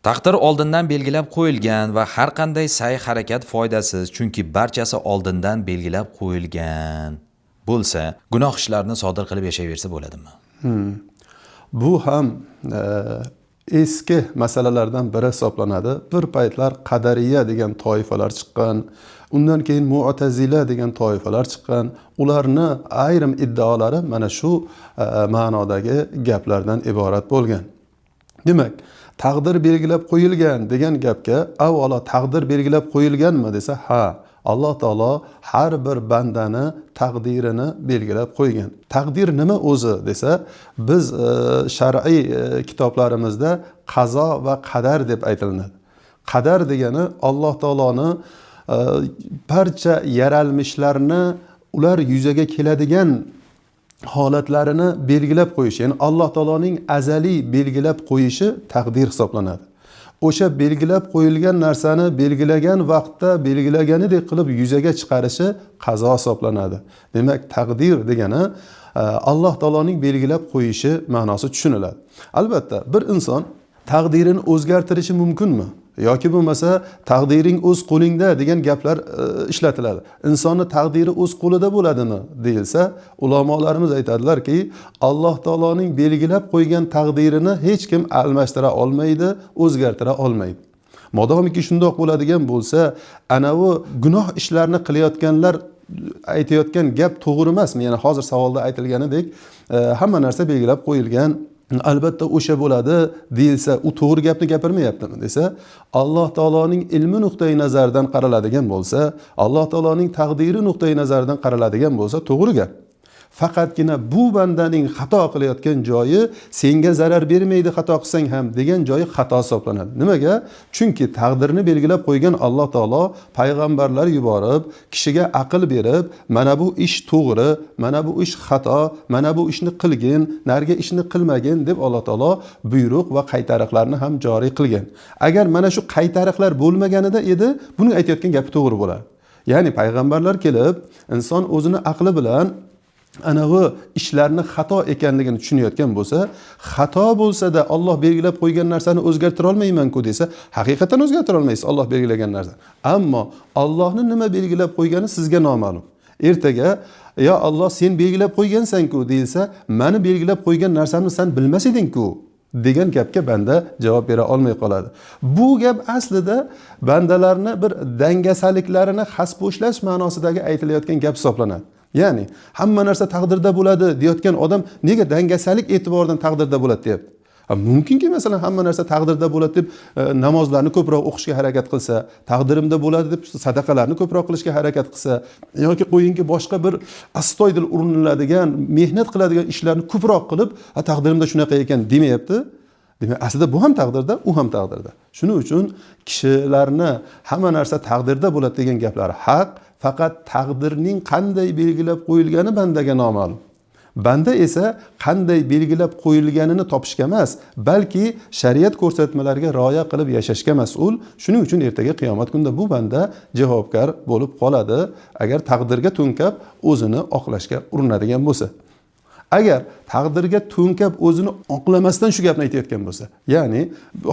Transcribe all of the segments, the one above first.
Taqdir oldindan belgilab qo'yilgan va har qanday sa'y-harakat foydasiz, chunki barchasi oldindan belgilab qo'yilgan bo'lsa, gunoh ishlarni sodir qilib yashayversa bo'ladimi? Bu ham eski masalalardan biri hisoblanadi. Bir paytlar qadariya degan toifalar chiqqan, undan keyin mu'tazila degan toifalar chiqqan. Ularni ayrim iddaolari mana shu ma'nodagi gaplardan iborat bo'lgan. Demak, taqdir belgilab qo'yilgan degan gapga avvalo taqdir belgilab qo'yilganmi desa, ha, Alloh taolo har bir bandani taqdirini belgilab qo'ygan. Taqdir nima o'zi desa, biz shar'iy kitoblarimizda qazo va qadar deb aytilinadi. Qadar degani Alloh taoloni barcha yaralmishlarni ular yuzaga keladigan holatlarini belgilab qo'yishi, ya'ni Alloh taoloning azaliy belgilab qo'yishi taqdir hisoblanadi. O'sha belgilab qo'yilgan narsani belgilagan vaqtda belgilaganidek qilib yuzaga chiqarishi qazo hisoblanadi. Demak, taqdir degani Alloh taoloning belgilab qo'yishi ma'nosi tushuniladi. Albatta, bir inson taqdirini o'zgartirishi mumkinmi? Yoki bo'lmasa taqdiring o'z qo'lingda degan gaplar ishlatiladi. Insonni taqdiri o'z qo'lida bo'ladimi deyilsa, ulamolarimiz aytadilarki, Alloh taoloning belgilab qo'ygan taqdirini hech kim almashtira olmaydi, o'zgartira olmaydi. Modomiki shundoq bo'ladigan bo'lsa, anavi gunoh ishlarni qilayotganlar aytayotgan gap to'g'ri emasmi? Ya'ni hozir savolda aytilganidek, hamma narsa belgilab qo'yilgan, albatta o'sha bo'ladi deyilsa, u to'g'ri gapni gapirmayaptimi desa, Alloh taoloning ilmi nuqtai nazaridan qaraladigan bo'lsa, Alloh taoloning taqdiri nuqtai nazaridan qaraladigan bo'lsa, to'g'ri gap. Faqatgina bu bandaning xato qilayotgan joyi senga zarar bermaydi xato qilsang ham degan joyi xato hisoblanadi. Nimaga? Chunki taqdirni belgilab qo'ygan Alloh taolo payg'ambarlar yuborib, kishiga aql berib, mana bu ish to'g'ri, mana bu ish xato, mana bu ishni qilgin, narigi ishni qilmagin deb Alloh taolo buyruq va qaytariqlarni ham joriy qilgan. Agar mana shu qaytariqlar bo'lmaganida edi, buning aytayotgan gapi to'g'ri bo'ladi. Ya'ni payg'ambarlar kelib, inson o'zini aqli bilan anavi ishlarni xato ekanligini tushunayotgan bo'lsa, xato bo'lsa-da Alloh belgilab qo'ygan narsani o'zgartira olmayman-ku desa, haqiqatan o'zgartira olmaysiz Alloh belgilagan narsani. Ammo Allohni nima belgilab qo'ygani sizga noma'lum. Ertaga yo Alloh sen belgilab qo'ygansan-ku deyilsa, meni belgilab qo'ygan narsamni sen bilmas eding-ku degan gapga banda javob bera olmay qoladi. Bu gap aslida bandalarni bir dangasaliklarini xaspo'shlash ma'nosidagi aytilayotgan gap hisoblanadi. Ya'ni hamma narsa taqdirda bo'ladi deyotgan odam nega dangasalik e'tiboridan taqdirda bo'ladi deyapti? Mumkinki, masalan, hamma narsa taqdirda bo'ladi deb namozlarni ko'proq o'qishga harakat qilsa, taqdirimda bo'ladi deb sadaqalarni ko'proq qilishga harakat qilsa, yoki qo'yingki boshqa bir astoydil uriniladigan, mehnat qiladigan ishlarni ko'proq qilib, ha, taqdirimda shunaqa ekan demayapti. Demak, aslida bu ham taqdirda, u ham taqdirda. Shuning uchun kishilarni hamma narsa taqdirda bo'ladi degan gaplari haq, faqat taqdirning qanday belgilab qo'yilgani bandaga noma'lum. Banda esa qanday belgilab qo'yilganini topishga emas, balki shariat ko'rsatmalariga rioya qilib yashashga mas'ul. Shuning uchun ertaga qiyomat kunida bu banda javobgar bo'lib qoladi, agar taqdirga to'nkab o'zini oqlashga urinadigan bo'lsa. Agar taqdirga to'nkab o'zini oqlamasdan shu gapni aytayotgan bo'lsa, ya'ni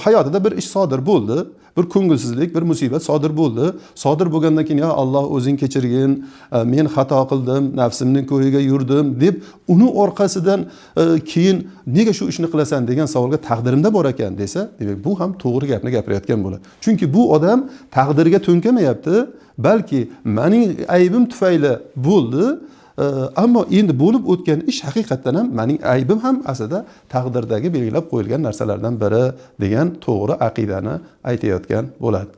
hayotida bir ish sodir bo'ldi, bir ko'ngilsizlik, bir musibat sodir bo'ldi. Sodir bo'lgandan keyin yo Alloh o'zing kechirgin, men xato qildim, nafsimning ko'yiga yurdim deb uni orqasidan keyin nega shu ishni qilasan degan savolga taqdirimda bor ekan desa, demak bu ham to'g'ri gapni gapirayotgan bo'ladi. Chunki bu odam taqdirga to'nkamayapti, balki mening aybim tufayli bo'ldi. Ammo endi bo'lib o'tgan ish haqiqatdan ham mening aybim ham aslida taqdirdagi belgilab qo'yilgan narsalardan biri degan to'g'ri aqidani aytayotgan bo'ladi.